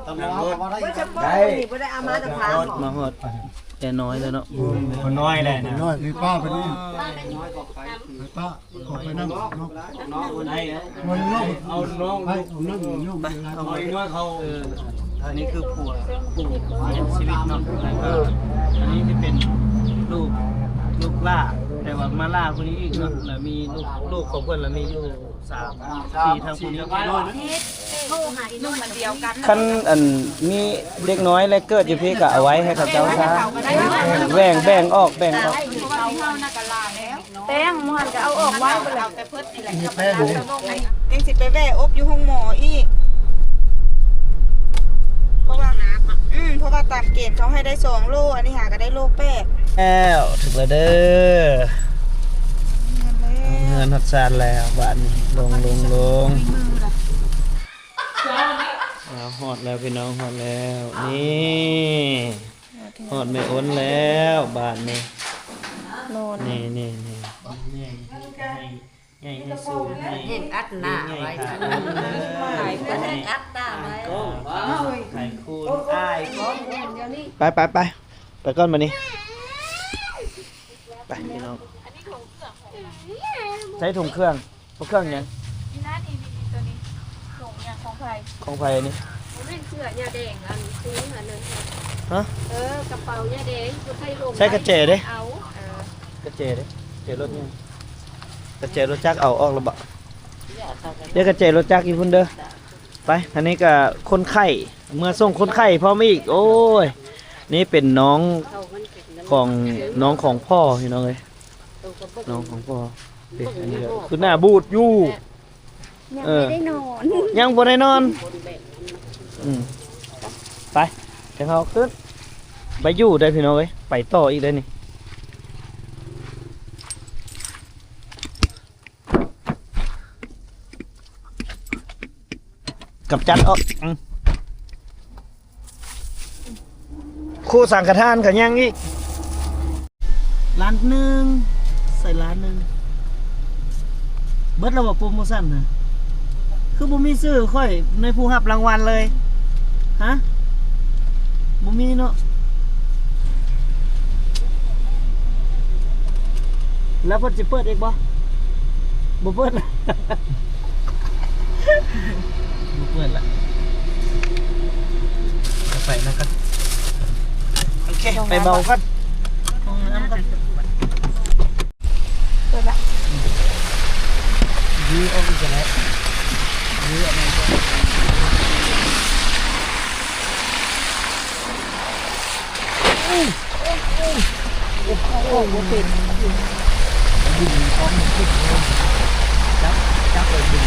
ໄດ້ ບໍ່ໄດ້ເອົາມາແຕ່ພາ ມາຮອດແຕ່ນ້ອຍແລ້ວເນາະ ບໍ່ນ້ອຍແຫຼະນະ ນ້ອຍ ໄປປ້າໄປນີ້ ໄປປ້າ ອອກໄປນຳເນາະ ເອົານ້ອງ ໄປເອົານ້ອງ ໄປເອົານ້ອງ ໄປເອົານ້ອງ ເອີ ອັນນີ້ຄືຜົວ ຜູ້ເສຍຊີວິດເນາະ ແລ້ວກໍອັນນີ້ຊິເປັນລູກ ລູກຫຼ້າ ແຕ່ວ່າມາຫຼ້າຜູ້ນີ້ອີກເນາະ ແລ້ວມີລູກ ລູກຂອງເພິ່ນ ແລ້ວມີຢູ່ ສາມ ສີ່ ທາງຜູ້ນີ້ ຄັນອັນມີເດັກນ້ອຍແລະເກີດຢູ່ພີ້ກໍເອົາໄວ້ໃຫ້ເຂົາເຈົ້າຊະ ແບ່ງ ແບ່ງອອກ ແບ່ງອອກ ແປ້ງໝູຫັ້ນກໍເອົາອອກໄວ້ເບິດແລ້ວ ມີແປ້ງເດ້ ຍັງຊິໄປແວ່ອົບຢູ່ໂຮງໝໍອີກ ເພາະວ່າ ອືມ ເພາະວ່າຕາມເກນເຂົາໃຫ້ໄດ້ສອງໂລ ອັນນີ້ຫາກໍໄດ້ໂລແປດ ແລ້ວ ເຖິງແລ້ວເດີ ເຮືອນແລ້ວ ເຮືອນຮອດຊານແລ້ວ ບາດນີ້ ລົງ ລົງ ລົງ ອ້າວ ຮອດແລ້ວພີ່ນ້ອງ ຮອດແລ້ວ ນີ້ ຮອດແມ່ອົນແລ້ວ ບາດນີ້ ນອນ ນີ້ ນີ້ ນີ້ ໃຫຍ່ໃຫ້ ໃຫຍ່ໃຫ້ສູງໃຫ້ ເຫັນອັດໜ້າໄວ້ ໃຫ້ອັດໜ້າໄວ້ ໄຂ້ຄູນອ້າຍ ໄປ ໄປ ໄປ ໄປກ່ອນບາດນີ້ ໄປພີ່ນ້ອງ ໃຊ້ຖົງເຄື່ອງ ເຄື່ອງຫຍັງ? ນີ້ນະ ນີ້ ນີ້ ນີ້ ໂຕນີ້ ຖົງຫຍັງ ຂອງໃຜ? ຂອງໃຜນີ້? ບໍ່ແມ່ນເສື້ອຍາແດງ ອັນ ຖົງອັນນັ້ນ ຮະ? ເອີ ກະເປົາຍາແດງ ເພິ່ນໃສ່ລົງ ໃສ່ກະແຈເດ້ ເອົາ ເອີ ກະແຈເດ້ ແຈລົດນີ້ ກະແຈລົດຈັກເອົາອອກແລ້ວບໍ? ເດ້ ກະແຈລົດຈັກຢູ່ພຸ້ນເດີ ໄປ ອັນນີ້ກະຄົນໄຂ້ ເມືອສົ່ງຄົນໄຂ້ພ້ອມອີກ ໂອ້ຍ ນີ້ເປັນນ້ອງຂອງ ນ້ອງຂອງພໍ່ພີ່ນ້ອງເອີຍ ນ້ອງຂອງພໍ່ ເດ້ ອັນນີ້ກະຄືໜ້າບູດຢູ່ ຍັງບໍ່ໄດ້ນອນ ເອີ ຍັງບໍ່ໄດ້ນອນ ອືມ ໄປ ດຽວເຮົາຂຶ້ນ ໄປຢູ່ໄດ້ພີ່ນ້ອງເອີຍ ໄປຕໍ່ອີກໄດ້ນີ້ ກຳຈັດອອກ ອືມ ຄູ່ສັງຄະທານກໍຍັງອີກ ລ້ານໜຶ່ງ ໃສ່ລ້ານໜຶ່ງ ເບິດແລ້ວບໍ່ໂປຣໂມຊັນນະ? ຄືບໍ່ມີຊື່ຂ້ອຍໃນຜູ້ຮັບລາງວັນເລີຍ ຮະ? ບໍ່ມີເນາະ ແລ້ວເພິ່ນຊິເປີດອີກບໍ່? ບໍ່ເປີດລະ ບໍ່ເປີດລະ ໄປນຳກັນ ໂອເຄ ໄປເມົາກ່ອນ ຫ້ອງນ້ຳກ່ອນ ເປີດລະ ຢື້ອອກອີກກໍໄດ້ ຢື້ອອກມາກ່ອນ ໂອ້ໂຫ ບໍ່ເປັນ ດຶງກ້ອງຂຶ້ນ ຈັບ ຈັບໄວ້ດຶງ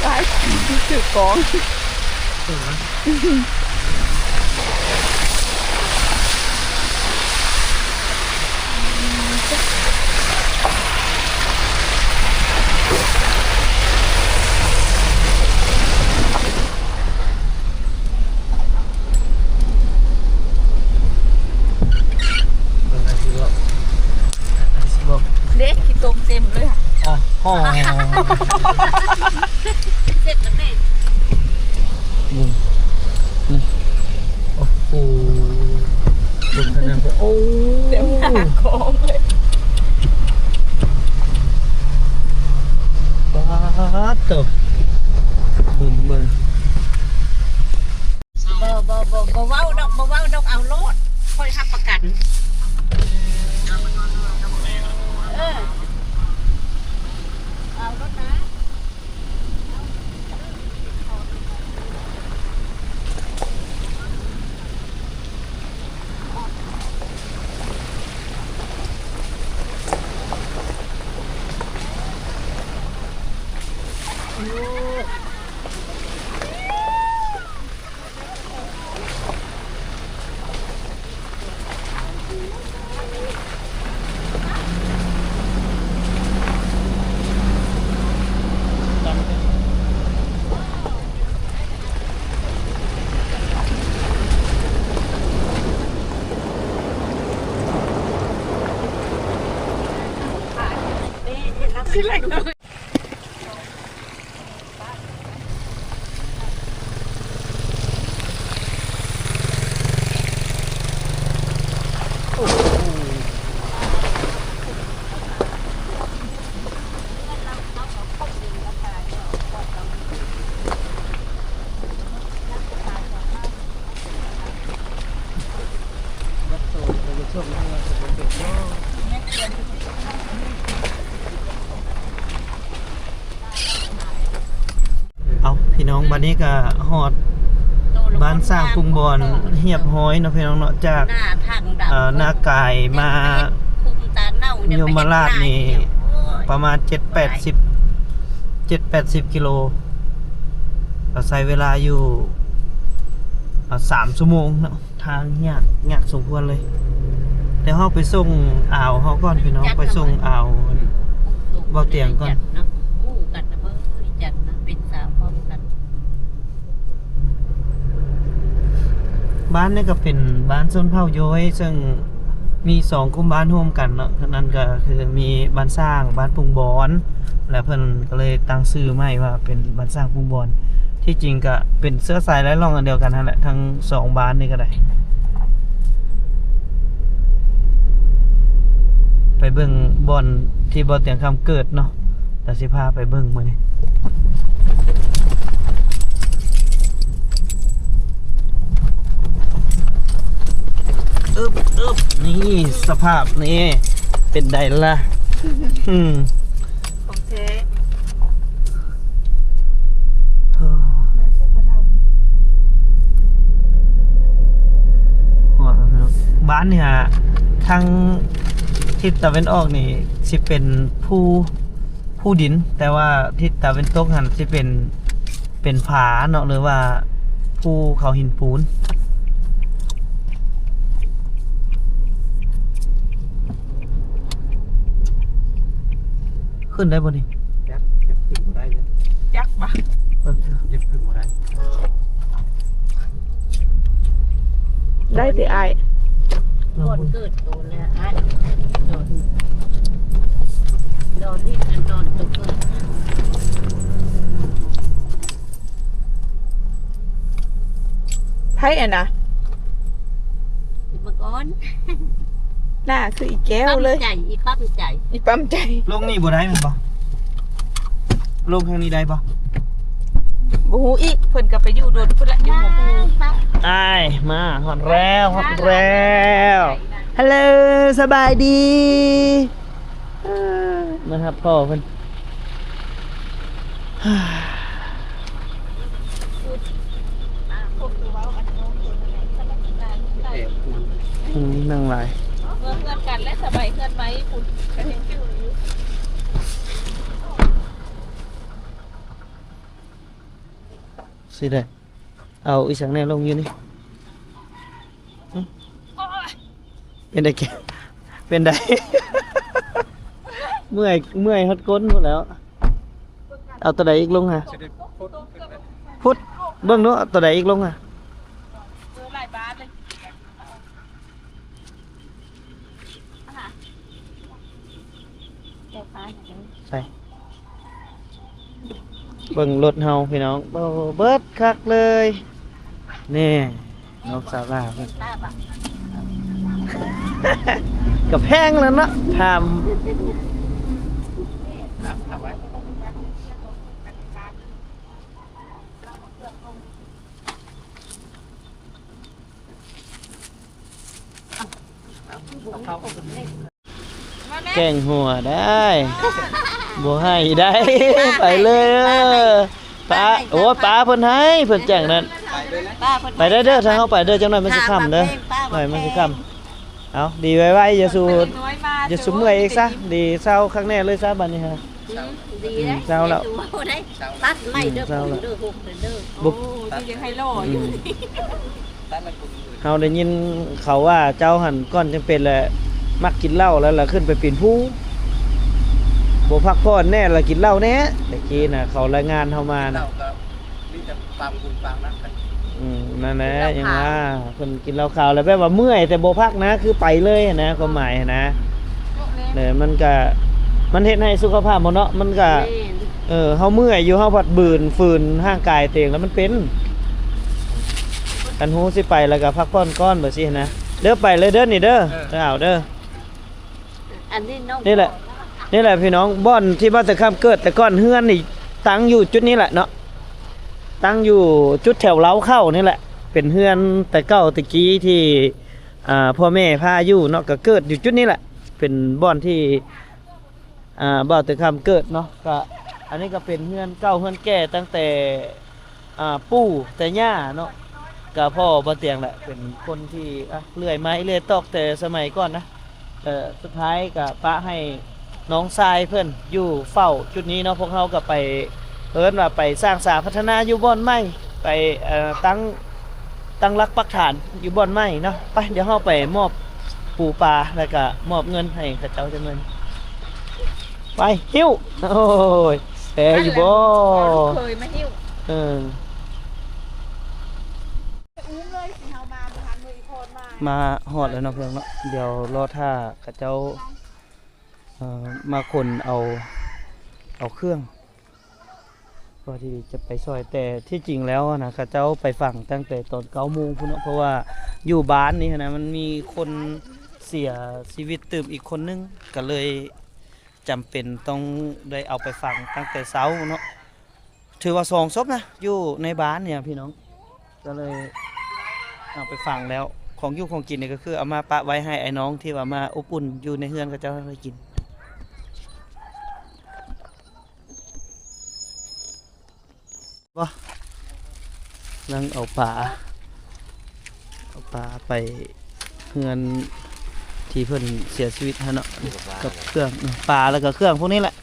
ຫຼາຍ ຖືກກອງ. ເດ້ ຂີ້ຕົມເຕັມເລີຍ ອ່ະ ຫໍ່ ເສັດແລ້ວແມ່ ອືມ ໂອ້ໂຫ ຄົນຂະໜາດ ໂອ້ ເຕັມໜ້າກອງເລີຍ ປາດໂທ້ ເບິ່ງ ເບິ່ງ. ບໍ່ ບໍ່ ບໍ່ ບໍ່ເວົ້າດອກ ບໍ່ເວົ້າດອກ ເອົາໂລດ ຂ້ອຍຮັບປະກັນ ເອີ ເອົາໂລດນະ. ເອົາ ເອົາ ເອົາ. ເອົາ ພີ່ນ້ອງ ບັດນີ້ກໍຮອດບ້ານຊ້າງປຸງບອນຮຽບຮ້ອຍເນາະ ພີ່ນ້ອງເນາະ ຈາກ ເອີ ນາກາຍມາຍົມມະລາດນີ້ປະມານເຈັດແປດສິບ ເຈັດແປດສິບກິໂລ ກໍໃຊ້ເວລາຢູ່ ເອີ ສາມຊົ່ວໂມງເນາະ. ທາງຍາກ ຍາກສົມຄວນເລີຍ. ດຽວເຮົາໄປສົ່ງອາວເຮົາກ່ອນພີ່ນ້ອງ ໄປສົ່ງອາວເບົາຕຽງກ່ອນ. ບ້ານນີ້ກໍເປັນບ້ານຊົນເຜົ່າໂຢຍ ເຊິ່ງມີສອງກຸ່ມບ້ານຮ່ວມກັນເນາະ ນັ້ນກໍຄືມີບ້ານຊ້າງ ບ້ານປຸງບອນ ແລະ ເພິ່ນກໍເລີຍຕັ້ງຊື່ໃໝ່ວ່າເປັນບ້ານຊ້າງປຸງບອນ. ທີ່ຈິງກະເປັນເຊື້ອສາຍລາຍລ້ອງອັນດຽວກັນຫັ້ນແຫຼະ ທັງສອງບ້ານນີ້ກໍໄດ້. ໄປເບິ່ງບ່ອນທີ່ເບົາຕຽງຄຳເກີດເນາະ ດຽວຊິພາໄປເບິ່ງມື້ນີ້. ອຶບ ອຶບ ນີ້ສະພາບນີ້ ເປັນໃດລະ? ອືມ ຂອງແທ້. ບ້ານນີ້ຫາ ທາງທິດຕາເວັນອອກນີ້ຊິເປັນພູ ພູດິນ ແຕ່ວ່າທິດຕາເວັນຕົກຫັ້ນຊິເປັນ ເປັນຜາເນາະ ຫຼືວ່າພູເຂົາຫີນປູນ. ຂຶ້ນໄດ້ບໍ່ນີ້? ຈັກ ຈັກຂຶ້ນບໍ່ໄດ້ເລີຍ. ຈັກບໍ່? ເອີ ຈັກຂຶ້ນບໍ່ໄດ້. ໄດ້ຕິອ້າຍ? ບ່ອນເກີດໂຕແລ້ວອ້າຍ ດອນ ດອນນີ້ ອັນດອນໂຕເກີດ. ໃຜອັນນະ? ບັກອອນ. ໜ້າຄືອີແກ້ວເລີຍ. ປ້ຳໃຈ ອີປ້ຳໃຈ ອີປ້ຳໃຈ. ລົງນີ້ບໍ່ໄດ້ແມ່ນບໍ່? ລົງທາງນີ້ໄດ້ບໍ່? ບໍ່ຮູ້ອີກ ເພິ່ນກໍໄປຢູ່ດົນພຸ້ນລະ ຢູ່ຫົວພູ. ອ້າຍ ມາຮອດແລ້ວ ຮອດແລ້ວ. ຮັລໂຫຼ ສະບາຍດີ. ເອີ ມາຮັບພໍ່ເພິ່ນ. ອືມ ນັ່ງຫຼາຍ ເມືອເຮືອນກັນ ແລະ ສະບາຍເຮືອນໃໝ່ພຸ້ນ ກໍຍັງຢູ່ຢູ່. ຊິໄດ້ເອົາອີ່ສັງແນ່ລົງຢູ່ນີ້. ອືມ ເປັນໃດແກ? ເປັນໃດ? ເມື່ອຍ ເມື່ອຍຮອດກົ້ນພຸ້ນແລ້ວ. ເອົາຕົວໃດອີກລົງຫະ? ພຸດ ເບິ່ງດູ ເອົາຕົວໃດອີກລົງຫະ? ໃສ່ ເບິ່ງລົດເຮົາພີ່ນ້ອງ ໂອ້ ເບິດຄັກເລີຍ ນີ້ ນ້ອງສາວລາວເພິ່ນ ກະແພງແລ້ວເນາະ ຖາມ. ແກງຫົວໄດ້ ບໍ່ໃຫ້ໄດ້ ໄປເລີຍ ເອີ ປາ ໂອ້ ປາເພິ່ນໃຫ້ ເພິ່ນແຈ້ງນັ້ນ ໄປໄດ້ເດີ ຖ້າເຮົາໄປເດີ ຈັກໜ້ອຍມັນຊິຄ່ຳເດີ ໜ້ອຍມັນຊິຄ່ຳ. ເອົາ ດີໄວໆ ຢ່າສູ່ ຢ່າສູ່ເມື່ອຍອີກຊະ ດີເຊົາຄັກແນ່ເລີຍຊະ ບັດນີ້ຫະ. ອືມ ດີ ອືມ ແລ້ວ ເຊົາແລ້ວ ຢ່າສູ່ເວົ້າໄດ້ ຕັດໄມ້ເດີ ເຊົາແລ້ວ ປຸງເດີ ຫົກເດີ ໂອ້ ຍັງໃຫ້ຫຼໍ່ຢູ່. ເຮົາໄດ້ຍິນເຂົາວ່າເຈົ້າຫັ້ນກ່ອນຈຳເປັນແຫຼະ ມັກກິນເຫຼົ້າແລ້ວລະຂຶ້ນໄປປີນພູ ບໍ່ພັກຜ່ອນແນ່ລະກິນເຫຼົ້າແນ່ ແຕ່ກີ້ນະເຂົາລາຍງານເຮົາມານະ. ເຫຼົ້າກໍມີແຕ່ປາງບຸນປາງນະ ອືມ ນັ້ນແຫຼະ ກິນເຫຼົ້າຂາວ ຍັງວ່າເພິ່ນກິນເຫຼົ້າຂາວແລ້ວແບບວ່າເມື່ອຍແຕ່ບໍ່ພັກນະ ຄືໄປເລີຍນະ ຄວາມໝາຍນະ ແລ້ວມັນກະ ມັນເຮັດໃຫ້ສຸຂະພາບເຮົາເນາະ ມັນກະ ແມ່ນ ເອີ ເຮົາເມື່ອຍຢູ່ ເຮົາພັດບືນຝືນຮ່າງກາຍຕົວເອງ ແລ້ວມັນເປັນ. ຄັນຮູ້ຊິໄປແລ້ວກະພັກຜ່ອນກ່ອນ ແບບຊີ້ຫັ້ນນະ. ເດີ ໄປເລີຍເດີ ນີ້ເດີ ເອີ ເອົາເດີ. ອັນນີ້ເນາະ ນີ້ແຫຼະ ນີ້ແຫຼະພີ່ນ້ອງ ບ່ອນທີ່ບ່າວເຕີຄຳເກີດ ແຕ່ກ່ອນເຮືອນນີ້ຕັ້ງຢູ່ຈຸດນີ້ແຫຼະເນາະ ຕັ້ງຢູ່ຈຸດແຖວເລົ້າເຂົ້ານີ້ແຫຼະ ເປັນເຮືອນແຕ່ເກົ່າແຕ່ກີ້ທີ່ ອ່າ ພໍ່ແມ່ພາຢູ່ເນາະ ກໍເກີດຢູ່ຈຸດນີ້ແຫຼະ ເປັນບ່ອນທີ່ ອ່າ ບ່າວເຕີຄຳເກີດເນາະ. ກໍອັນນີ້ກໍເປັນເຮືອນເກົ່າເຮືອນແກ່ຕັ້ງແຕ່ ອ່າ ປູ່ແຕ່ຍ່າເນາະ ກໍພໍ່ບ່າວຕຽງແຫຼະ ເປັນຄົນທີ່ ອ່າ ເລື່ອຍໄມ້ເລື່ອຍຕອກແຕ່ສະໄໝກ່ອນນະ. ເອີ ສຸດທ້າຍກໍປະໃຫ້ນ້ອງຊາຍເພິ່ນຢູ່ເຝົ້າຈຸດນີ້ເນາະ ພວກເຮົາກໍໄປ ເອີ້ນວ່າໄປສ້າງສາພັດທະນາຢູ່ບ່ອນໃໝ່ ໄປ ເອີ ຕັ້ງ ຕັ້ງຫຼັກປັກຖານຢູ່ບ່ອນໃໝ່ເນາະ. ໄປ ດຽວເຮົາໄປມອບປູປາ ແລ້ວກະມອບເງິນໃຫ້ເຂົາເຈົ້າຈັກໜ້ອຍ. ໄປ ຫິ້ວ ໂອ້ຍ ແປຢູ່ບໍ່? ເອົາລູກເຂີຍມາຫິ້ວ ເອີ ມາຮອດແລ້ວເນາະເພື່ອນເນາະ ດຽວລໍຖ້າເຂົາເຈົ້າ ເອີ ມາຂົນເອົາ ເອົາເຄື່ອງ ເພື່ອທີ່ຈະໄປຊ່ອຍ. ແຕ່ທີ່ຈິງແລ້ວນະ ເຂົາເຈົ້າໄປຝັງຕັ້ງແຕ່ຕອນເກົ້າໂມງພຸ້ນເນາະ ເພາະວ່າຢູ່ບ້ານນີ້ຫັ້ນນະ ມັນມີຄົນເສຍຊີວິດຕື່ມອີກຄົນໜຶ່ງ ກໍເລີຍຈຳເປັນຕ້ອງໄດ້ເອົາໄປຝັງຕັ້ງແຕ່ເຊົ້າເນາະ. ຖືວ່າສອງສົບນະ ຢູ່ໃນບ້ານນີ້ພີ່ນ້ອງ ກໍເລີຍເອົາໄປຝັງແລ້ວ. ຂອງຢູ່ຂອງກິນນີ້ກໍຄືເອົາມາປະໄວ້ໃຫ້ອ້າຍນ້ອງທີ່ວ່າມາອົບອຸ່ນຢູ່ໃນເຮືອນເຂົາເຈົ້າໄດ້ກິນ. ບໍ່ ກຳລັງເອົາປາ ເອົາປາໄປເຮືອນທີ່ເພິ່ນເສຍຊີວິດຫັ້ນເນາະ ກັບເຄື່ອງ ປາແລ້ວກໍເຄື່ອງພວກນີ້ແຫຼະ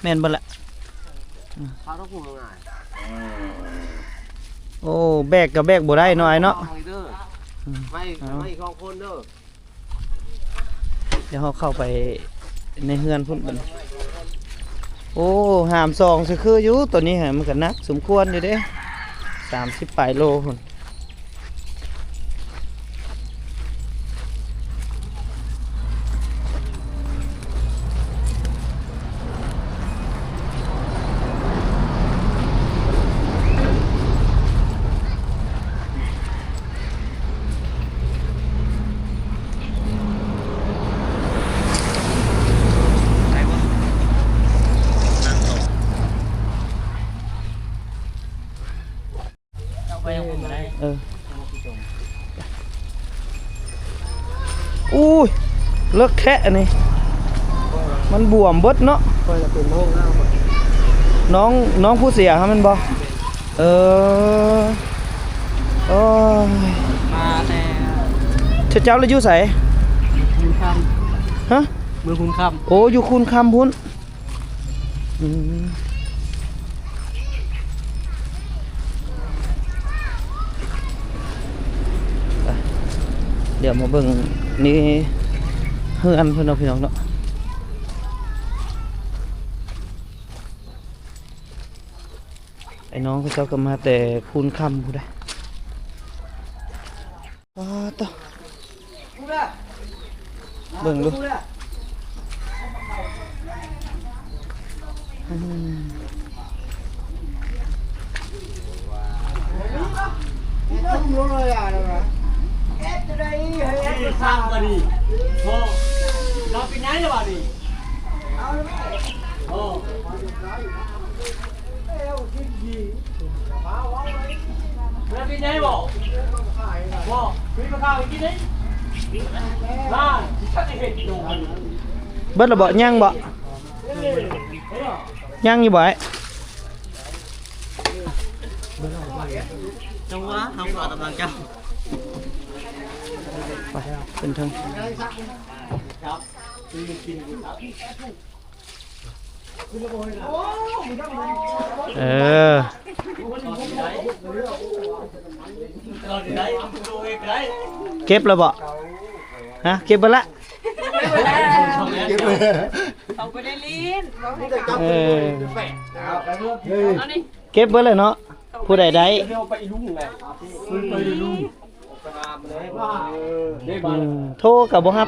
ແມ່ນເບິດແຫຼະ. ເຂົາຕ້ອງຜູ້ງ່າຍ ໂອ້ ແບກກໍແບກບໍ່ໄດ້ເນາະ ອ້າຍເນາະ ເອົາໄວ້ເດີ ອືມ ໄວ້ ເອົາ ໄວ້ສອງຄົນເດີ. ດຽວເຮົາເຂົ້າໄປໃນເຮືອນພຸ້ນບັດນີ້. ໂອ້ ຫາມສອງຊື່ຄືຢູ່ ໂຕນີ້ຫະ ມັນກໍໜັກສົມຄວນຢູ່ເດ້ ສາມສິບປາຍໂລພຸ້ນ. ເອີ ອຸ້ຍ ເລິກແທ້ອັນນີ້ ມັນບວມເບິດເນາະ. ຂ້ອຍລະເປັນໂລກແລ້ວ ນ້ອງ ນ້ອງຜູ້ເສຍຫັ້ນແມ່ນບໍ່? ເອີ ໂອ້ຍ ມາແຕ່ ເຈົ້າລະຢູ່ໃສ? ຄູນຄຳ ຮະ? ເມືອງຄູນຄຳ. ໂອ້ ຢູ່ຄູນຄຳພຸ້ນ. ອືມ ໄປ ດຽວມາເບິ່ງນີ້ ເຮືອນເພິ່ນເນາະ ພີ່ນ້ອງເນາະ. ໄອ້ນ້ອງເຂົາເຈົ້າກໍມາແຕ່ຄູນຄຳພຸ້ນເດ້. ປາດໂທ້ ເບິ່ງດູ ອືມ ເບິດແລ້ວບໍ່? ຍັງບໍ່? ຍັງຢູ່ບໍ່ອ້າຍ? ຈັງຫວະເຮົາກໍກຳລັງຈະ ໄປຂຶ້ນເທິງ. ເອີ ເກັບແລ້ວບໍ່? ຮະ ເກັບເບິດລະ? ເຂົາບໍ່ໄດ້ຫຼິ້ນ ເອີ ເອົານີ້ ເກັບເບິດແລ້ວເນາະ. ຜູ້ໃດໄດ້ ອືມ ໂທກໍບໍ່ຮັບ.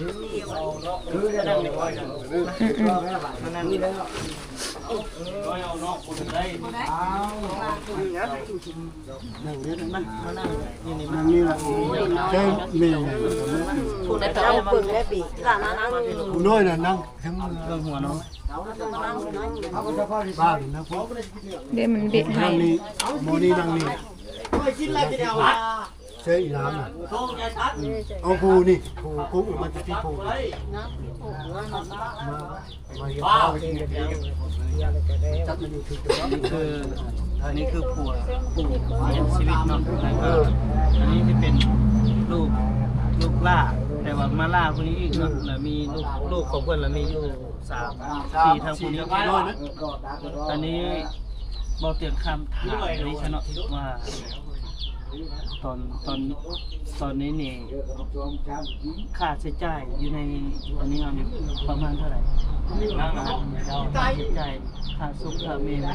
ອືມໆ ນັ່ງນີ້ລະ ໃຊ່ແມ່ ຜູ້ນ້ອຍນະນັ່ງ ເບິ່ງແລ້ວປີກ ຜູ້ນ້ອຍນະນັ່ງ ເບິ່ງຫົວເນາະ ເດ້ມັນເບະໃຫ້ ນັ່ງນີ້ ໝໍນີ້ນັ່ງນີ້ ເຊີອີຫຼານນະ ເອົາຜູ້ນີ້ ຜູ້ກຸກມັນຈະຕິດຜູ້ ມາ ມາເຮັດເອົາ ນີ້ຄື ນີ້ຄືຜົວ ຜູ້ເສຍຊີວິດເນາະ ແລ້ວກໍອັນນີ້ຊິເປັນລູກ ລູກຫຼ້າ ແຕ່ວ່າມາຫຼ້າຜູ້ນີ້ອີກເນາະ ແລ້ວມີລູກ ລູກຂອງເພິ່ນ ແລ້ວມີຢູ່ ສາມ ສີ່ ທາງຜູ້ນີ້ ອັນນີ້ບໍ່ຕຽງຄຳຖາມນີ້ຊະເນາະ ວ່າຕອນ ຕອນ ຕອນນີ້ນີ້ ຄ່າໃຊ້ຈ່າຍຢູ່ໃນອັນນີ້ເຮົານີ້ປະມານເທົ່າໃດ? ຄ່າໃຊ້ຈ່າຍ ຄ່າສົບ ຄ່າເມນ ຍັ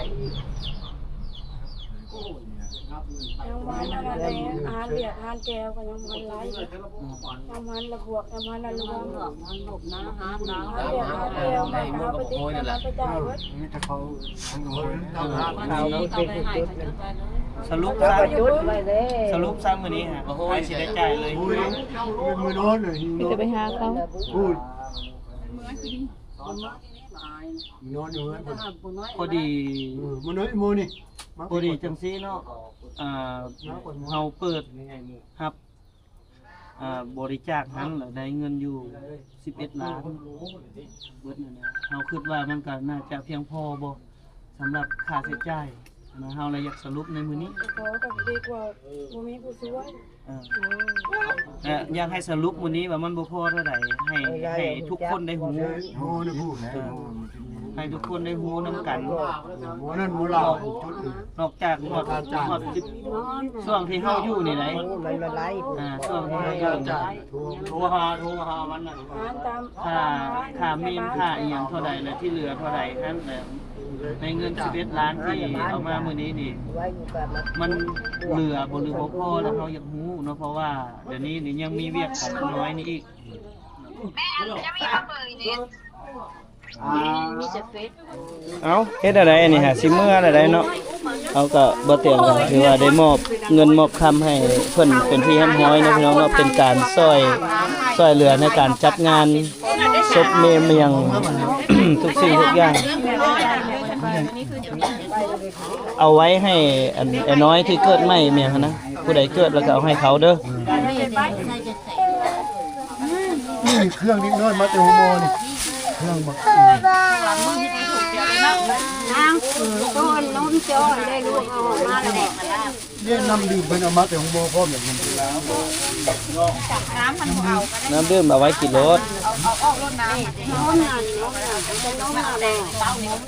ງບໍ່ທັນໄດ້ ຮ້ານວຽກຮ້ານແກວກໍຍັງບໍ່ທັນໄລ່ ອືມ ນ້ຳມັນລະບວກ ນ້ຳມັນລະລວງ ມັນບົບນາຫານນາ ເຮົາເຮັດເຮົາແກ້ວ ມັນເຮົາໄປຕິດ ເຮົາໄປຈ່າຍເບິດ ມີແຕ່ເຂົາ ສະຫຼຸບຊະ ສະຫຼຸບຊະມື້ນີ້ຮະ ໃຜຊິໄດ້ຈ່າຍເລີຍ ມື້ນອນເລີຍ ມີແຕ່ໄປຫາເຂົາ ນອນຢູ່ເຮືອນ ພໍດີ ມື້ນອນມື້ນີ້ ພໍດີຈັ່ງຊີ້ເນາະ ອ່າ ເຮົາເປີດຮັບ ອ່າ ບໍລິຈາກຫັ້ນລະໄດ້ເງິນຢູ່ສິບເອັດລ້ານ ເບິດນັ້ນນະ ເຮົາຄິດວ່າມັນກະໜ້າຈະພຽງພໍບໍ່ ສຳລັບຄ່າໃຊ້ຈ່າຍນະ ເຮົາລະຢາກສະຫຼຸບໃນມື້ນີ້ ກໍ ກໍດີກວ່າບໍ່ມີຜູ້ຊ່ວຍ ເອີ ແລະຢາກໃຫ້ສະຫຼຸບມື້ນີ້ວ່າມັນບໍ່ພໍເທົ່າໃດ ໃຫ້ ໃຫ້ທຸກຄົນໄດ້ຮູ້ ໃຫ້ທຸກຄົນໄດ້ຮູ້ນຳກັນ ນອກຈາກຮອດ ຮອດສິບ ຊ່ວງທີ່ເຮົາຢູ່ນີ້ໄດ໋ ອ່າ ຊ່ວງທີ່ເຮົາຢູ່ ໂທຫາ ໂທຫາມັນນະ ຄ່າ ຄ່າເມນ ຄ່າອີ່ຫຍັງເທົ່າໃດ ແລະທີ່ເຫຼືອເທົ່າໃດຫັ້ນ ແລະໃນເງິນສິບເອັດລ້ານທີ່ເອົາມາມື້ນີ້ນີ້ ມັນເຫຼືອບໍ່ ຫຼືບໍ່ພໍ ແລະເຮົາຢາກຮູ້ເນາະ ເພາະວ່າດຽວນີ້ນີ້ຍັງມີວຽກຂອງນ້ອຍນີ້ອີກ ແມ່ ອັນ ຈະມີເບີອີເນສ ມີ ມີແຕ່ເຟສ ເອົ້າ ເຮັດແນວໃດອັນນີ້ຫາ ຊິເມືອແນວໃດເນາະ ເຮົາກໍບໍ່ຕຽງກັນ ຖືວ່າໄດ້ມອບເງິນມອບຄຳໃຫ້ເພິ່ນເປັນທີ່ຮຽບຮ້ອຍເນາະ ພີ່ນ້ອງເນາະ ເປັນການຊ່ອຍ ຊ່ອຍເຫຼືອໃນການຈັດງານສົບເມມຫຍັງ ທຸກສິ່ງທຸກຢ່າງ ເອົາໄວ້ໃຫ້ອັນ ໄອ້ນ້ອຍທີ່ເກີດໃໝ່ແມ່ນຫຍັງຫັ້ນນະ ຜູ້ໃດເກີດແລ້ວກໍເອົາໃຫ້ເຂົາເດີ. ນີ້ເຄື່ອງເດັກນ້ອຍມາແຕ່ໂຮງໝໍນີ້ ເຄື່ອງບັກ ທາງ ເອີ ໂຕນມຈ່ອຍໄດ້ລູກເອົາອອກມາແລ້ວ ເດ້ ນ້ຳດື່ມເພິ່ນເອົາມາແຕ່ໂຮງໝໍພ້ອມ ນ້ຳມັນບໍ່ເອົາກໍໄດ້ ນ້ຳດື່ມເອົາໄວ້ກິນໂລດ ເອົາ ເອົາອອກໂລດນ້ຳ ນ້ຳນັ້ນ ນ້ຳນັ້ນ ເອົາແຕ່ນ້ຳອັນນັ້ນ ເປົ່ານົມ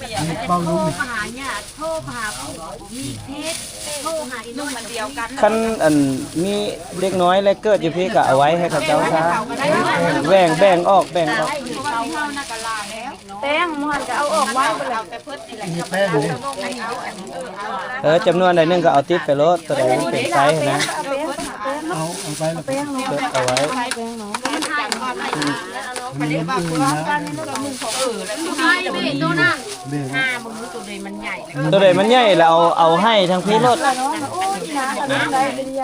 ໂທຫາຍາດ ໂທຫາຜູ້ມີເພດ ໂທຫາອີ່ໜຸ່ມອັນດຽວກັນ ຄັນອັນມີເດັກນ້ອຍແລະເກີດຢູ່ພີ້ກໍເອົາໄວ້ໃຫ້ເຂົາເຈົ້າຊະ ແບ່ງ ແບ່ງອອກ ແບ່ງອອກ ແປ້ງໝົດກໍເອົາອອກໄວ້ ເອົາແຕ່ເພິ່ນນີ້ແຫຼະ ແປ້ງນີ້ ເອີ ຈຳນວນໃດໜຶ່ງກໍເອົາຕິດໄປໂລດ ຕົວໃດມັນເປັນໄຊຫັ້ນນະ ເອົາ ເອົາໄປລະ ເອົາໄວ້ ຕົວໃດມັນໃຫຍ່ລະເອົາ ເອົາໃຫ້ທາງພີ້ໂລດ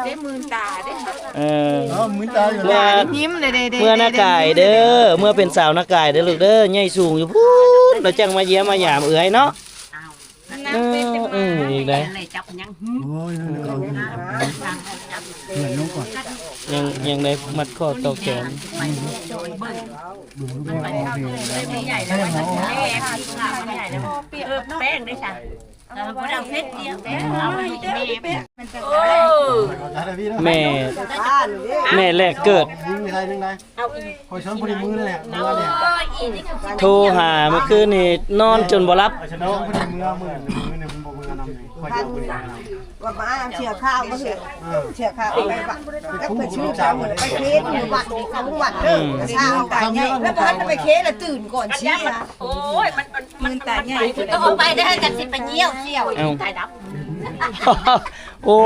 ເດ້ ມື່ນຕາເດ້ ເອີ ເອີ ຍິ້ມເດ້ ເມື່ອນາກາຍເດີ ເມື່ອເປັນສາວນາກາຍເດີລູກເດີ ໃຫຍ່ສູງຢູ່ພຸ້ນ ລະຈັ່ງມາຢ້ຽມມາຢາມເອື້ອຍເນາະ. ເອີ ອື ອີກແລ້ວ ໂອ້ຍ ເຂົາເພື່ອນລົງກ່ອນ ຍັງ ຍັງໄດ້ມັດຂໍ້ຕໍ່ແຂນ ແປ້ງໄດ້ຊະ ແມ່ ແມ່ແລກເກີດ ໂທຫາເມື່ອຄືນນີ້ນອນຈົນບໍ່ຫຼັບ ວ່າມາເຊື່ອຂ່າວ ມາເຊື່ອຂ່າວ ໄປ ໄປ ໄປເຄສຢູ່ວັດ ຢູ່ວັດເດີ ອືມ ເອົາໄປ ແລ້ວພາກັນໄປເຄສ ແລ້ວຕື່ນກ່ອນເຊຍ ໂອ້ຍ ມັນ ມັນ ມື່ນຕາໃຫຍ່ ຕ້ອງເອົາໄປໄດ້ ກັນຊິໄປຍ່ຽວສ່ຽວ ເອົ້າ ຕາຍດັບ ໂອ້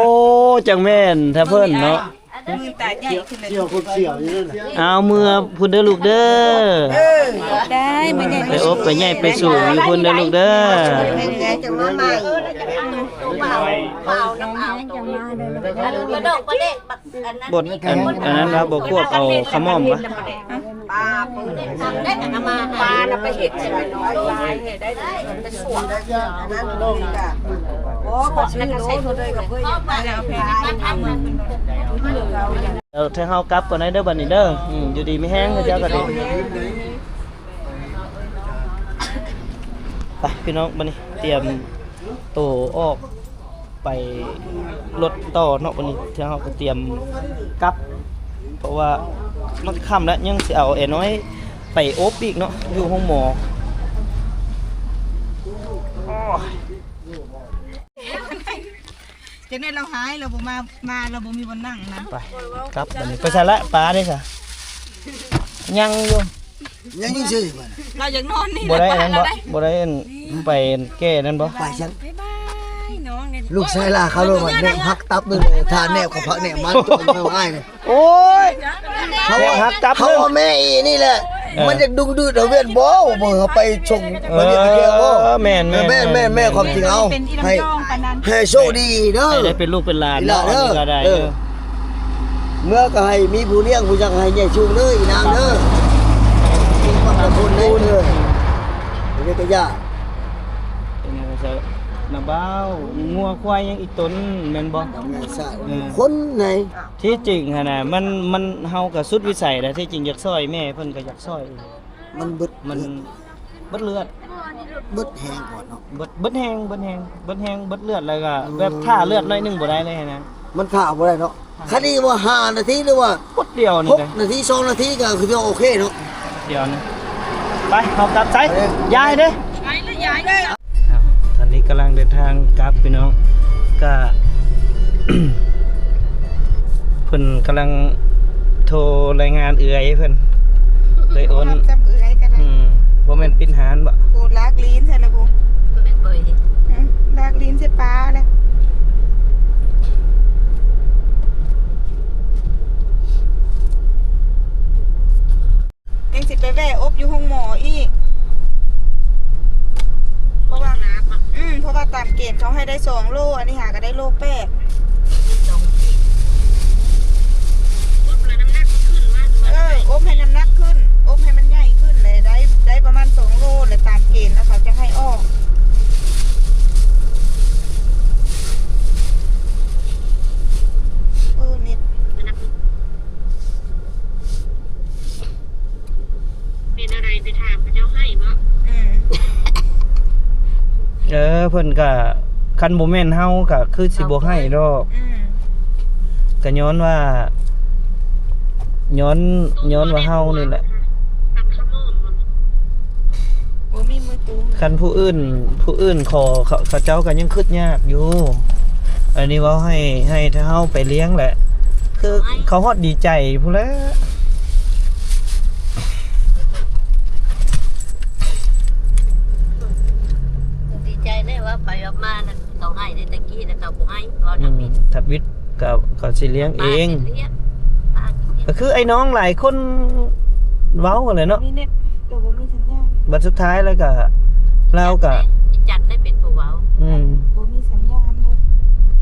ຈັ່ງແມ່ນແທ້ເພິ່ນເນາະ ມືຕາໃຫຍ່ຂຶ້ນເລີຍ ສ່ຽວຄົນສ່ຽວຢູ່ນັ້ນນະ ເອົາເມືອພຸ້ນເດີລູກເດີ ເອີ ໄດ້ ໄປອົບໄປໃຫຍ່ໄປສູງຢູ່ພຸ້ນເດີລູກເດີ ແມ່ຈະມາໃໝ່ ບດ ອັນ ອັນນັ້ນວ່າບໍ່ຄວບເອົາຂະໝ້ອມວະ ປານະໄປເຮັດໃສ່ນ້ອຍ ເອີ ເຮົາກັບກ່ອນເດີບັດນີ້ເດີ ອືມ ຢູ່ດີມີແຮງເຈົ້າກໍດີ ໄປພີ່ນ້ອງ ບັດນີ້ຕຽມໂຕອອກ ໄປລົດຕໍ່ເນາະ ວັນນີ້ເຮົາກໍຕຽມກັບ ເພາະວ່າມັນຄ່ຳແລ້ວ ຍັງຊິເອົາແອນ້ອຍໄປອົບອີກເນາະ ຢູ່ໂຮງໝໍ ໂອ້ຍ ຈັກແນ່ລາວຫາຍ ລາວບໍ່ມາ ມາລາວບໍ່ມີບ່ອນນັ່ງນະ ໄປ ກັບບັດນີ້ ໄປໃສລະ ປາເດ້ຊະ ຍັງຢູ່ ຍັງຢູ່ຊື່ ລາວຢາກນອນນີ້ ບໍ່ໄດ້ອັນນັ້ນບໍ່ ບໍ່ໄດ້ອັນ ໄປແກ້ນັ້ນບໍ່ ໄປຊັ້ນ ບາຍບາຍນ້ອງນີ້ ລູກຊາຍລາເຂົາໂລດວ່າແນວຫັກຕັບໜຶ່ງ ຖ້າແນວກະເພາະແນວມັນ ໂອ້ຍ ເຂົາວ່າຫັກຕັບໜຶ່ງ ເຂົາວ່າແມ່ອີນີ້ແຫຼະ ເອີ ມັນຢາກດຶງດູດເອົາວຽກບໍ່ ບໍ່ເອົາໄປສົ່ງ ເອີ ໄປວຽກໄປແກ້ບໍ່ ແມ່ນໆ ແມ່ນໆ ຄວາມຈິງເອົາ ໃຫ້ ໃຫ້ໂຊກດີເດີ ໃຫ້ໄດ້ເປັນລູກເປັນຫຼານເນາະ ເອີ ອັນນີ້ກໍໄດ້ ເອີ ເອີ ເມືອກໍໃຫ້ມີຜູ້ລ້ຽງຜູ້ຫຍັງໃຫ້ໃຫຍ່ສູງເດີອີນາງເດີ ເປັນຄົນເດີ ເປັນຕາຢ້ານ ເປັນຫຍັງຊະ ນາບ່າວ ງົວຄວາຍຍັງອີກຕົນແມ່ນບໍ່ ແມ່ນຊະ ເອີ ຄົນໃນ ທີ່ຈິງຫັ້ນນະ ມັນ ມັນ ເຮົາກໍສຸດວິໄສແລ້ວ ທີ່ຈິງຢາກຊ່ອຍແມ່ເພິ່ນກໍຢາກຊ່ອຍ ມັນເບິດ ມັນເລືອດ ເບິດເລືອດ ເບິດແຮງກ່ອນເນາະ ເບິດ ເບິດແຮງ ເບິດແຮງ ເບິດແຮງ ເບິດເລືອດ ແລ້ວກໍ ອືມ ແບບຖ້າເລືອດໜ້ອຍໜຶ່ງບໍ່ໄດ້ເລີຍຫັ້ນນະ ມັນຖ້າບໍ່ໄດ້ເນາະ ຄັນນີ້ວ່າຫ້ານາທີ ຫຼືວ່າ ປຶດດຽວນີ້ ຫົກນາທີ ສອງນາທີ ກໍຄືວ່າໂອເຄເນາະ ດຽວນີ້ ໄປ ເຮົາກັບໃສ ໄປເລີຍ ຍ້າຍເດ້ ໄປເລີຍ ຍ້າຍເລີຍ ຕອນນີ້ກຳລັງເດີນທາງກັບພີ່ນ້ອງ ກະ ເພິ່ນກຳລັງໂທລາຍງານເອື້ອຍເພິ່ນ ເອື້ອຍໂອນ ຈຳເອື້ອຍກໍໄດ້ ອືມ ບໍ່ແມ່ນປິດຮ້ານບໍ? ໂອ້ ລາກລີນໃສ່ລະກູ ແມ່ນເປີຍ ອືມ ລາກລີນໃສ່ປ້າແລ້ວ ຍັງຊິໄປແວ່ອົບຢູ່ໂຮງໝໍອີກ ເພາະວ່າ ອືມ ເພາະວ່າຕາມເກນເຂົາໃຫ້ໄດ້ສອງໂລ ອັນນີ້ຫາກໍໄດ້ໂລແປດ ເອີ ອົບໃຫ້ນ້ຳໜັກຂຶ້ນ ອົບໃຫ້ມັນໃຫຍ່ຂຶ້ນ ແລ້ວໄດ້ ໄດ້ປະມານສອງໂລ ແລ້ວຕາມເກນແລ້ວເຂົາຈະໃຫ້ອອກ ເອີ ເນັດ ເປັນອະໄລໄປຖາມເຂົາເຈົ້າໃຫ້ບໍ? ອືມ ເອີ ເພິ່ນກະ ຄັນບໍ່ແມ່ນເຮົາກະຄືຊິບໍ່ໃຫ້ດອກ ອືມ ກະຍ້ອນວ່າ ຍ້ອນ ຍ້ອນວ່າເຮົານີ້ແຫຼະ ບໍ່ມີມືກຸມ ຄັນຜູ້ອື່ນ ຜູ້ອື່ນຂໍ ເຂົາ ເຂົາເຈົ້າກໍຍັງຄິດຍາກຢູ່ ອັນນີ້ເວົ້າໃຫ້ ໃຫ້ເຮົາໄປລ້ຽງແຫຼະ ຄືເຂົາຮອດດີໃຈພຸ້ນແຫຼະ ດີໃຈແນ່ ເວົ້າໄປເວົ້າມານັ້ນ ເຂົາໃຫ້ເດ້ ແຕ່ກີ້ນະເຂົາບໍ່ໃຫ້ ເວົ້າທຳອິດ ອືມ ທຳອິດ ກໍ ກໍຊິລ້ຽງເອງ ປ້າຊິລ້ຽງ ປ້າຊິລ້ຽງ ກໍຄືໄອ້ນ້ອງຫຼາຍຄົນເວົ້າຫັ້ນແຫຼະເນາະ ມີເນັດ ແຕ່ບໍ່ມີສັນຍານ ບັດສຸດທ້າຍແລ້ວກໍ ລາວກໍ ຈັນໄດ້ເປັນຜູ້ເວົ້າ ອືມ ບໍ່ມີສັນຍານເດີ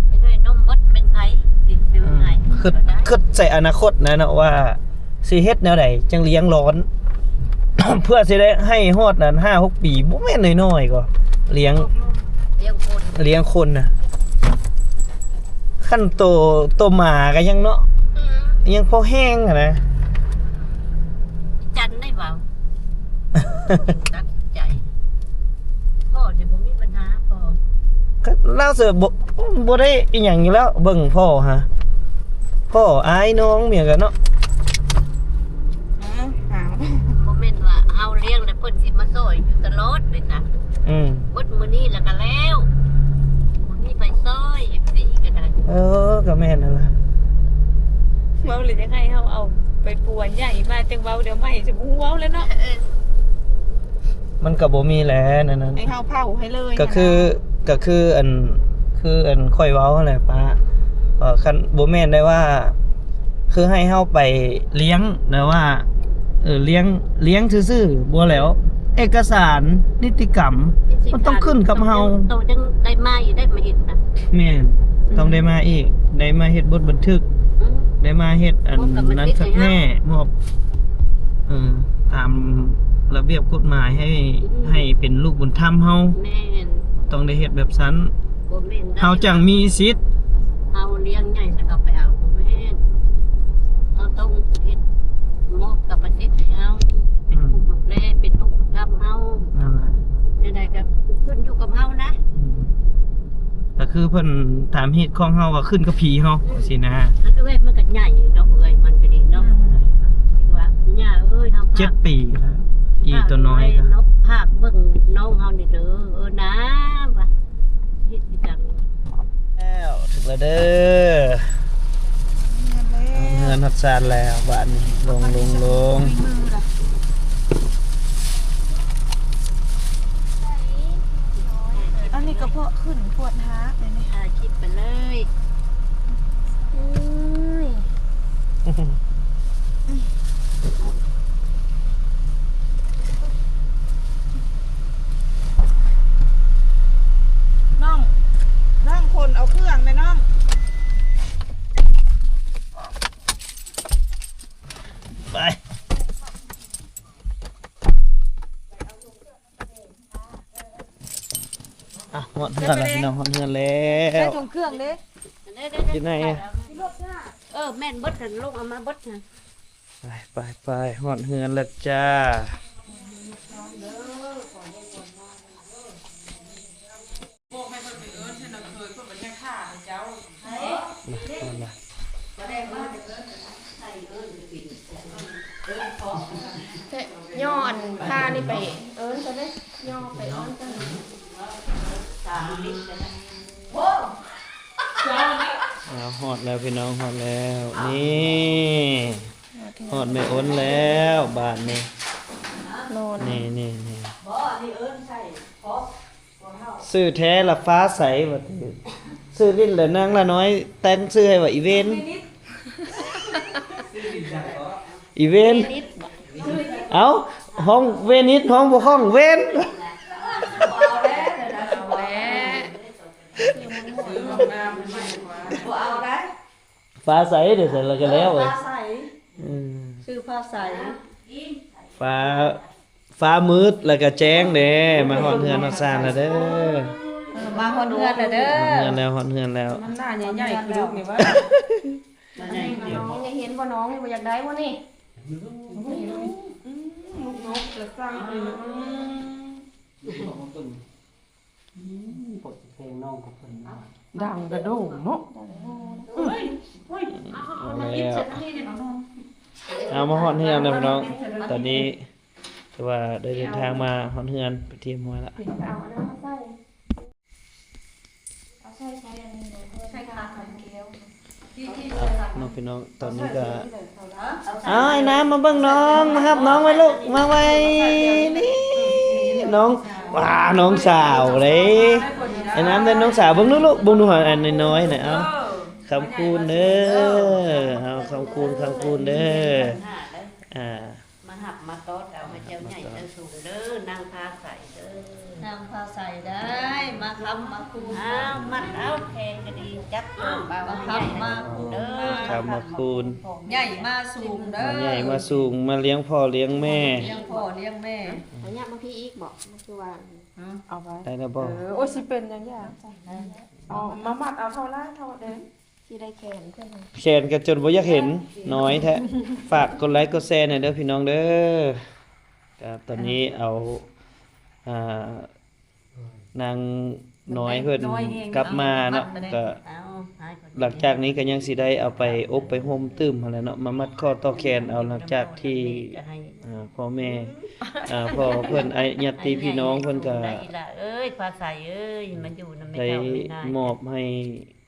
ໄອ້ນ້ອຍນົມເບິດເປັນໃຜ ອືມ ຄຶດ ຄຶດໃສ່ອະນາຄົດນະເນາະວ່າ ຊິເຮັດແນວໃດຈັ່ງລ້ຽງຫຼານ ເພື່ອຊິໄດ້ໃຫ້ຮອດນັ້ນຫ້າຫົກປີ ບໍ່ແມ່ນນ້ອຍໆກໍລ້ຽງ ລ້ຽງຄົນ ລ້ຽງຄົນນະ ຄັນໂຕ ໂຕໝາກໍຍັງເນາະ ອືມ ຍັງພໍແຮງຫັ້ນນະ. ຈັນໄດ້ເວົ້າ ຕັດໃຈ ພໍ່ນີ້ບໍ່ມີບັນຫາ ພໍ່ ກໍລາວເສືອ ບໍ່ ບໍ່ໄດ້ອີ່ຫຍັງຢູ່ແລ້ວ ເບິ່ງພໍ່ຫາ ພໍ່ອາຍນ້ອງເມຍກັນເນາະ. ເອີ ຫາ ບໍ່ແມ່ນວ່າເຮົາລ້ຽງແລ້ວເພິ່ນຊິມາຊ່ອຍຢູ່ຕະຫຼອດເລີຍນະ. ອືມ ໝົດມື້ນີ້ແລ້ວກໍແລ້ວ ບໍ່ມີໃຜຊ່ອຍ ເອັຟຊີກໍໄດ້. ເອີ ກໍແມ່ນຫັ້ນລະ ເວົ້າແລ້ວຢາກໃຫ້ເຮົາເອົາໄປປົວໃຫຍ່ມາ ຈັ່ງເວົ້າດຽວໃໝ່ຊິບໍ່ເວົ້າແລ້ວເນາະ. ເອີ ມັນກໍບໍ່ມີແຫຼະ ນັ້ນ ໃຫ້ເຮົາເຜົາໃຫ້ເລີຍ ກໍຄື ຫັ້ນນະ ກໍຄືອັນ ຄືອັນຂ້ອຍເວົ້າຫັ້ນແຫຼະປ້າ ເອີ ຄັນບໍ່ແມ່ນໄດ້ວ່າ ຄືໃຫ້ເຮົາໄປລ້ຽງ ແບບວ່າ ເອີ ລ້ຽງ ລ້ຽງຊື່ໆ ບໍ່ແລ້ວ ເອກະສານນິຕິກຳ ມັນຕ້ອງຂຶ້ນກັບເຮົາ ຕ້ອງ ຕ້ອງໄດ້ມາອີກ ໄດ້ມາເຮັດນະ. ແມ່ນ ອືມ ຕ້ອງໄດ້ມາອີກ ໄດ້ມາເຮັດບົດບັນທຶກ ອືມ ໄດ້ມາເຮັດອັນນັ້ນຄັກແນ່ ມອບ ເອີ ຕາມລະບຽບກົດໝາຍໃຫ້ ອືມ ໃຫ້ເປັນລູກບຸນທຳເຮົາ. ແມ່ນ ຕ້ອງໄດ້ເຮັດແບບຊັ້ນ ບໍ່ແມ່ນໄດ້ ເຮົາຈັ່ງມີສິດ ເຮົາລ້ຽງໃຫຍ່ແລ້ວເຮົາໄປເອົາ ບໍ່ແມ່ນ ເຮົາຕ້ອງເຮັດ ມອບກຳມະສິດໃຫ້ເຮົາ ເປັນຜູ້ດູແລ ເປັນລູກບຸນທຳເຮົາ ນັ້ນແຫຼະ ແນວໃດກໍຂຶ້ນຢູ່ກັບເຮົານະ. ອືມ ກໍຄືເພິ່ນຕາມຮີດຂອງເຮົາວ່າຂຶ້ນກັບຜີເຮົາ ອືມ ຊີ້ນະ. ອັນເອື້ອຍມັນກໍໃຫຍ່ເນາະ ເອື້ອຍມັນກໍດີເນາະ ອືມ ຖືວ່າ ຍ່າເອີຍ ເຮົາເຈັດປີແລ້ວ ອີຕົວນ້ອຍກໍ ຝາກເບິ່ງນ້ອງເຮົານີ້ເດີ ເອີນາ ວ່າເຮັດຄືກັນ. ແລ້ວ ເຖິງແລ້ວເດີ ເຮືອນຮອດຊານແລ້ວ ບາດນີ້ລົງ ລົງ ລົງ. ອັນນີ້ກະພວກຂຶ້ນພວກຮາກເລີຍນີ້ ຖ່າຍຄລິບໄປເລີຍ. ເອີຍ ນ້ອງ ນ້ອງຂົນເອົາເຄື່ອງແມ່ນ້ອງ. ໄປ ອ່ະ ຮອດເຮືອນແລ້ວພີ່ນ້ອງ ຮອດເຮືອນແລ້ວ. ໃສ່ຖົງເຄື່ອງເດ້ ຢູ່ໃນ ເອີ ແມ່ນເບິດຫັ້ນ ລົງເອົາມາເບິດຫັ້ນ. ໄປ ໄປ ໄປ ຮອດເຮືອນແລ້ວຈ້າ. ແຕ່ຍໍອັນຜ້ານີ້ໄປເອີ້ນຊະເດ້ ຍໍໄປເອີ້ນຊະ. ອ້າວ ຮອດແລ້ວພີ່ນ້ອງ ຮອດແລ້ວ ນີ້ ຮອດແມ່ອົນແລ້ວບາດນີ້. ນອນ ນີ້ ນີ້ ນີ້ ບໍ່ ອັນນີ້ເອີ້ນໃສ່ເພາະ ຊື່ແທ້ລະຟ້າໃສ ວ່າ ຊື່ຫຼິ້ນລະນາງລະນ້ອຍ ແຕ່ງຊື່ໃຫ້ວ່າອີເວນ ອີເວນ ເອີ ເອົ້າ ຮ້ອງເວນິດ ຮ້ອງບໍ່ຄ່ອງເວນ. ຟ້າໃສ ດຽວໃສລະກະແລ້ວ ເອີ ຟ້າໃສ ອືມ ຊື່ຟ້າໃສ ຟ້າ ຟ້າມືດລະກະແຈ້ງເດ້. ມາຮອດເຮືອນຮອດຊານລະເດີ ເອີ ມາຮອດເຮືອນລະເດີ ຮອດເຮືອນແລ້ວ ຮອດເຮືອນແລ້ວ. ມັນໜ້າໃຫຍ່ໆຄືລູກນີ້ວະ ນ້ອງຢາກເຫັນບໍ່ ນ້ອງນີ້ບໍ່ຢາກໄດ້ບໍ່ນີ້? ອືມ ລູກນົກຈະສັ່ງ ອືມ ອືມ ພໍຊິແພງນ້ອງກັບເພິ່ນ ດັງກະໂດງເນາະ. ເອົາມາຮອດເຮືອນແລ້ວພີ່ນ້ອງ ຕອນນີ້ຖືວ່າໄດ້ເດີນທາງມາຮອດເຮືອນເປັນທີ່ຮຽບຮ້ອຍລະ. ເອົາອັນນັ້ນມາໃສ່ ເອົາໃສ່ ໃສ່ອັນນີ້ເດີ ໃສ່ຄາຂອງແກ້ວ. ເອົາເນາະພີ່ນ້ອງ ຕອນນີ້ກະ ເອົາ ອ້າຍນ້ຳມາເບິ່ງນ້ອງ ມາຮັບນ້ອງໄວ້ລູກ ມາໄວ້ ນີ້ນ້ອງ ວ້າ ນ້ອງສາວເດ້ ອ້າຍນ້ຳເດ້ ນ້ອງສາວ ເບິ່ງດູລູກ ເບິ່ງດູ ອັນນ້ອຍໆນະ. ເອົາ ຄຳຄູນເດີ ເອົາ ຄຳຄູນ ຄຳຄູນເດີ ອ່າ ມາຮັບມາຕອດເອົາໃຫ້ເຈົ້າໃຫຍ່ເຈົ້າສູງເດີ ນາງຟ້າໃສເດີ ນາງຟ້າໃສໄດ້ ມາຄຳມາຄູນ ອ້າວ ມັດເອົາແຂນກະດີ ຈັບເອົາ ມາຄຳມາຄູນເດີ ມາຄຳມາຄູນ ໃຫຍ່ມາສູງເດີ ໃຫຍ່ມາສູງ ມາລ້ຽງພໍ່ລ້ຽງແມ່ ລ້ຽງພໍ່ລ້ຽງແມ່. ເອົາຫຍັບມາພີ້ອີກບໍ ມັນຄືວ່າ ເອົາໄວ້ ໄດ້ແລ້ວບໍ່? ເອີ ໂອ້ຍ ຊິເປັນຫຍັງຢ່າງ ເອົາມາມັດເອົາເທົ່າຫຼາຍເທົ່າເດີ ຊິໄດ້ແຂນເພິ່ນ ແຂນກໍຈົນບໍ່ຢາກເຫັນ ນ້ອຍແທ້. ຝາກກົດໄລກົດແຊແດ່ເດີພີ່ນ້ອງເດີ. ກໍຕອນນີ້ເອົາ ອ່າ ນາງນ້ອຍເພິ່ນກັບມາເນາະ ກໍຫຼັງຈາກນີ້ກໍຍັງຊິໄດ້ເອົາໄປອົບໄປໂຮມຕື່ມຫັ້ນແຫຼະເນາະ ມາມັດຂໍ້ຕໍ່ແຂນເອົາ ຫຼັງຈາກທີ່ ອ່າ ພໍ່ແມ່ ອ່າ ພໍ່ເພິ່ນ ຍາດຕິພີ່ນ້ອງເພິ່ນກໍ ອີ່ຫຼ້າເອີຍ ຟ້າໃສເອີຍ ມາຢູ່ນຳແມ່ເຖົ້າແມ່ນາຍ ໄດ້ມອບໃຫ້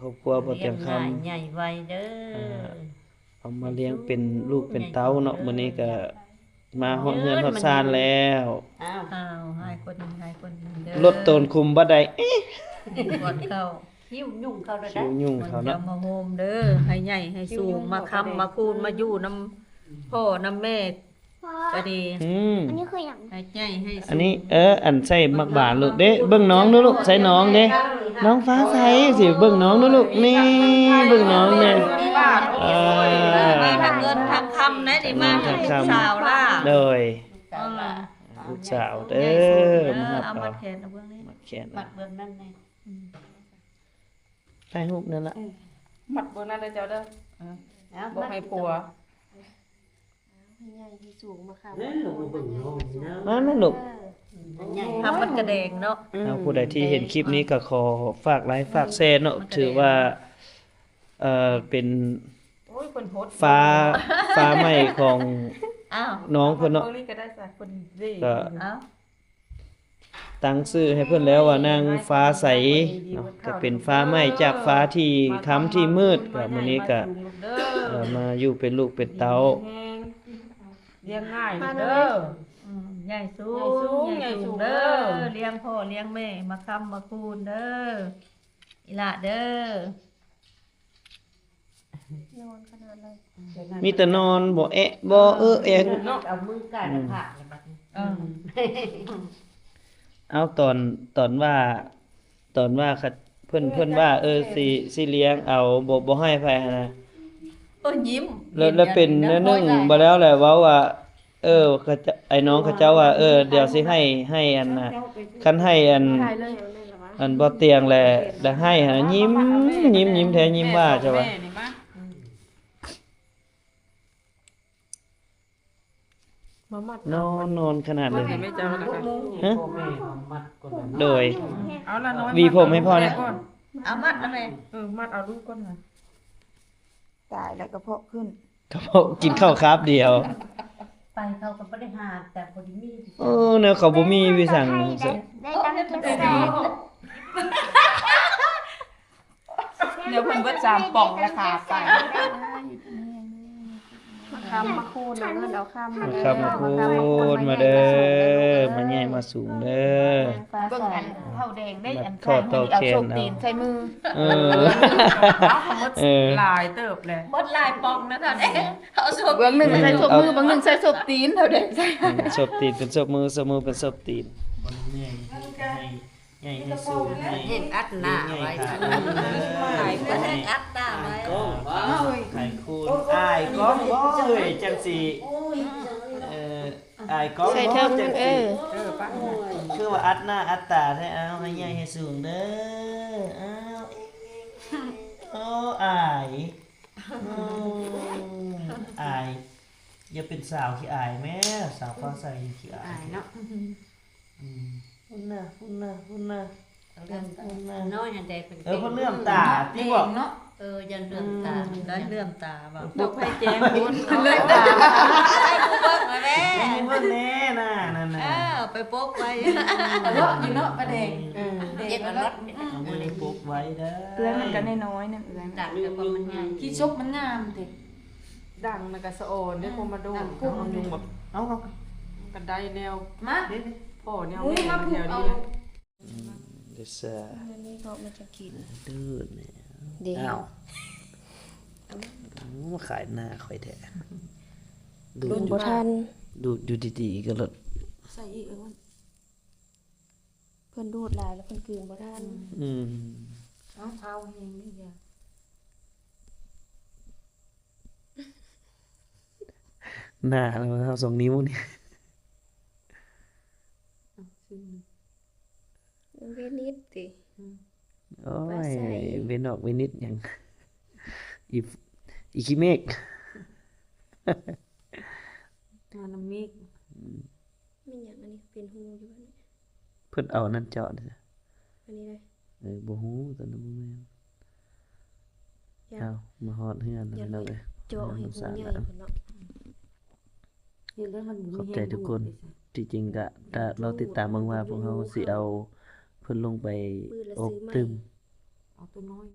ຄອບຄົວບໍ່ຕຽງຄຳ ໃຫຍ່ໄວເດີ ອ່າ ເອົາມາລ້ຽງເປັນລູກເປັນເຕົ້າເນາະ ມື້ນີ້ກໍມາຮອດເຮືອນຮອດຊານແລ້ວ. ອ້າວ ອ້າວ ຫຼາຍຄົນ ຫຼາຍຄົນເດີ ລົດໂຕນຄຸມບໍ່ໄດ້ ເອະ ກ່ອນເຂົ້າ ຫິ້ວຫຍຸ້ງເຂົ້າແລ້ວ ຫິ້ວຫຍຸ້ງເຂົ້າເນາະ ມາໂຮມເດີ ໃຫ້ໃຫຍ່ໃຫ້ສູງ ມາຄ້ຳມາຄູນ ມາຢູ່ນຳພໍ່ນຳແມ່ ກໍດີ ອືມ ອັນນີ້ຄືຫຍັງ? ໃຫ້ໃຫຍ່ໃຫ້ສູງ ອັນນີ້ ເອີ ອັນໃສ່ໝາກບານລູກເດ້ ເບິ່ງນ້ອງດູລູກ ໃສ່ນ້ອງເດ້ ນ້ອງຟ້າໃສ ຊິເບິ່ງນ້ອງດູລູກ ນີ້ ເບິ່ງນ້ອງແມ່ ເອີ ມາທັງເງິນທັງຄຳໄດ໋ນີ້ ມາທັງລູກສາວຫຼ້າ ໂດຍ ເອີ ລູກສາວເດີ ມາຮັບເອົາ ມັດແຂນເອົາເບື້ອງນີ້ ມັດແຂນ ມັດເບື້ອງນັ້ນແດ່ ອືມ ຖ່າຍຮູບນັ້ນລະ ເອີ ມັດເບິ່ງນັ້ນເດີເຈົ້າເດີ ເອີ ບໍ່ໃຫ້ຜົວ ໃຫ້ໃຫຍ່ໃຫ້ສູງ ມາຄ້ຳມາຄູນ ມາແມ່ລູກ ເອີ ໃຫຍ່ ທຳມັນກະແດງເນາະ ເອົາ ຜູ້ໃດທີ່ເຫັນຄລິບນີ້ກໍຂໍຝາກໄລຄ໌ຝາກແຊເນາະ ຖືວ່າ ເອີ ເປັນ ໂອ້ຍ ເພິ່ນຫົດ ຟ້າ ຟ້າໃໝ່ຂອງ ອ້າວ ນ້ອງເພິ່ນເນາະ ເບິ່ງນີ້ກໍໄດ້ ເພິ່ນເດ້ ກໍ ອ້າວ ຕັ້ງຊື່ໃຫ້ເພິ່ນແລ້ວວ່ານາງຟ້າໃສເນາະ ກໍເປັນຟ້າໃໝ່ຈາກຟ້າທີ່ຄ້ຳທີ່ມືດ ກໍມື້ນີ້ກໍ ເອີ ມາຢູ່ເປັນລູກເປັນເຕົ້າ ແຮງ ລ້ຽງງ່າຍເດີ ອືມ ໃຫຍ່ສູງ ໃຫຍ່ສູງ ໃຫຍ່ສູງເດີ ລ້ຽງພໍ່ລ້ຽງແມ່ ມາຄ້ຳມາຄູນເດີ ອີ່ຫຼ້າເດີ. ນອນຂະໜາດໃດ ມີແຕ່ນອນ ບໍ່ແອະ ບໍ່ເອີແອະ ເນາະ ເອົາມືກາຍ ອືມ ແລ້ວພາກແລ້ວບັດນີ້ ເອີ ເອົາຕອນ ຕອນວ່າ ຕອນວ່າ ເພິ່ນ ເອີ ເພິ່ນວ່າ ເອີ ຊິ ຊິລ້ຽງເອົາ ບໍ່ ບໍ່ໃຫ້ໃຜຫັ້ນນະ ໂອ້ຍ ຍິ້ມ ແລ້ວ ແລ້ວເປັນແນວໜຶ່ງ ບໍ່ແລ້ວແຫຼະ ເວົ້າວ່າ ເອີ ເຂົາເຈົ້າ ໄອ້ນ້ອງເຂົາເຈົ້າວ່າ ເອີ ດຽວຊິໃຫ້ ໃຫ້ອັນນ່າ ຄັນໃຫ້ອັນ ອັນບໍ່ຕຽງແຫຼະ ແລ້ວໃຫ້ຫັ້ນ ຍິ້ມ ຍິ້ມ ຍິ້ມແທ້ຍິ້ມວ່າ ເຈົ້າວ່າ ມາມັດ ນອນ ນອນຂະໜາດເລີຍ ມັດໃຫ້ແມ່ເຈົ້າແລ້ວກໍ ຮະ ໂດຍ ເອົາລະ ໜ້ອຍ ຫວີຜົມໃຫ້ພໍ່ແດ່ ເອົາມັດນະແມ່ ເອີ ມັດເອົາລູກກ່ອນນະ ຕາຍແລ້ວກະເພາະຂຶ້ນ ກະເພາະກິນເຂົ້າຄາບດຽວ ໄປເຂົາກໍບໍ່ໄດ້ຫາ ແຕ່ບໍ່ໄດ້ມີ ເອີ ແນວເຂົາບໍ່ມີວິສັງ ໄດ້ຕັ້ງແຕ່ ດຽວເພິ່ນເບິດສາມປ່ອງລະຄາໄປ ມາຄ້ຳມາຄູນ ເອົາເງິນເອົາຄຳມາ ມາຄ້ຳມາຄູນມາເດີ ມາໃຫຍ່ມາສູງເດີ ຟ້າໃສ ເບິ່ງອັນເຖົ້າແດງໄດ້ ອັນຂ້າງນີ້ ເອົາໂຊກຕີນໃສ່ມື ເອີ ເອີ ຫຼາຍເຕີບແຫຼະ ເບິດຫຼາຍປ່ອງນະເຖົ້າແດງ ເອົາໂຊກ ເບື້ອງໜຶ່ງໃສ່ໂຊກມື ເບື້ອງໜຶ່ງໃສ່ໂຊກຕີນ ເຖົ້າແດງໃສ່ ອືມ ໂຊກຕີນເປັນໂຊກມື ໂຊກມືເປັນໂຊກຕີນ ໃຫຍ່ໃຫ້ສູງ ໃຫ້ຍິ່ງອັດໜ້າໄວ້ ໃຫ້ເພິ່ນໃຫ້ອັດໜ້າໄວ້ ໄຂຄູນ ອາຍກ້ອງບໍ່ເອີຍ ຈັ່ງຊິ ເອີ ອາຍກ້ອງ ໃສ່ເທິງ ບໍ່ ຈັ່ງຊິ ເອີ ເອີ ປະ ຄືວ່າອັດໜ້າອັດຕາແທ້ ເອົາໃຫ້ໃຫຍ່ໃຫ້ສູງເດີ ເອົາ ໂອ້ ອາຍ ອືມ ອາຍ ຢ່າເປັນສາວຂີ້ອາຍແມ້ ສາວຟ້າໃສຂີ້ອາຍ ອາຍເນາະ ອືມ ພຸ້ນນະ ພຸ້ນນະ ພຸ້ນນະ ເລື່ອມຕາ ນ້ອຍຫັ້ນແດ່ເພິ່ນ ເອີ ເພິ່ນເລື່ອມຕາຕິບໍ ເນາະ ເອີ ຢ້ານເລື່ອມຕາ ອືມ ໄດ້ເລື່ອມຕາບໍ ດອກໄຟແຈງພຸ້ນ ເລື່ອມຕາ ໃຫ້ຜູ້ເບິ່ງແລ້ວແມ່ ໃຫ້ຜູ້ເບິ່ງແນ່ນະ ນັ້ນນະ ເອີ ໄປປົກໄວ້ ອະເລາະຢູ່ເນາະ ປາແດງ ເອີ ເດັກອະເລາະ ອືມ ເອົາໄວ້ປົກໄວ້ເດີ ເອື້ອຍມັນກໍນ້ອຍໆໜຶ່ງ ເອື້ອຍ ດັງແຕ່ກໍມັນໃຫຍ່ ຂີ້ສົກມັນງາມເດ້ ດັງນະກະສະອອນເດ້ ອືມ ພວກມາໂດດ ດັງ ເອົາຍຸງແບບ ເອົາ ເອົາ ກະໄດ້ແນວ ມາ ພໍແນວ ມາ ແມ່ ມາ ແນວ ເອົາ ນີ້ແຫຼະ ອືມ ເດຊາ ອັນນີ້ເພາະມັນຈະກິນ ດູດແມ່ ເດ້ ອ້າວ ໂອ້ ມາຂາຍໜ້າຂ້ອຍແທ້ ດູດ ດູດບໍ່ທັນ ດູດຢູ່ດີໆກໍເລີດ ໃສ່ອີກ ເອີ ເພິ່ນດູດຫຼາຍແລ້ວເພິ່ນກືນບໍ່ທັນ ອືມ ເອົາ ເອົາແຮງນີ້ ໜ້າເຮົາສອງນິ້ວນີ້ ເອົາ ຊິມ ອືມ ເວນິດຕິ? ອືມ ໂອ້ຍ ຟ້າໃສ ເວນອກເວນິດຫຍັງ ອີ ອີຂີ້ເມກ ມານຳເມກ. ແມ່ນຫຍັງອັນນີ້ ເປັນຮູຢູ່ຫັ້ນ ເພິ່ນເອົາອັນນັ້ນເຈາະເດ້ ອັນນີ້ເດ້ ເອີ ບໍ່ຮູ້ ຕົວນັ້ນບໍ່ແມ່ນ ຢາກ ອ້າວ ມາຮອດເຮືອນແລ້ວ ຢາກ ພີ່ນ້ອງເອີຍ ເຈາະໃຫ້ຮູໃຫຍ່ພຸ້ນເນາະ ເຮັດແລ້ວມັນບໍ່ມີແຮງດູດເດ້ຊະ. ທີ່ຈິງກະຖ້າລໍຕິດຕາມເບິ່ງວ່າພວກເຮົາຊິເອົາເພິ່ນລົງໄປອົບຕື່ມ ເອົາໂຕນ້ອຍ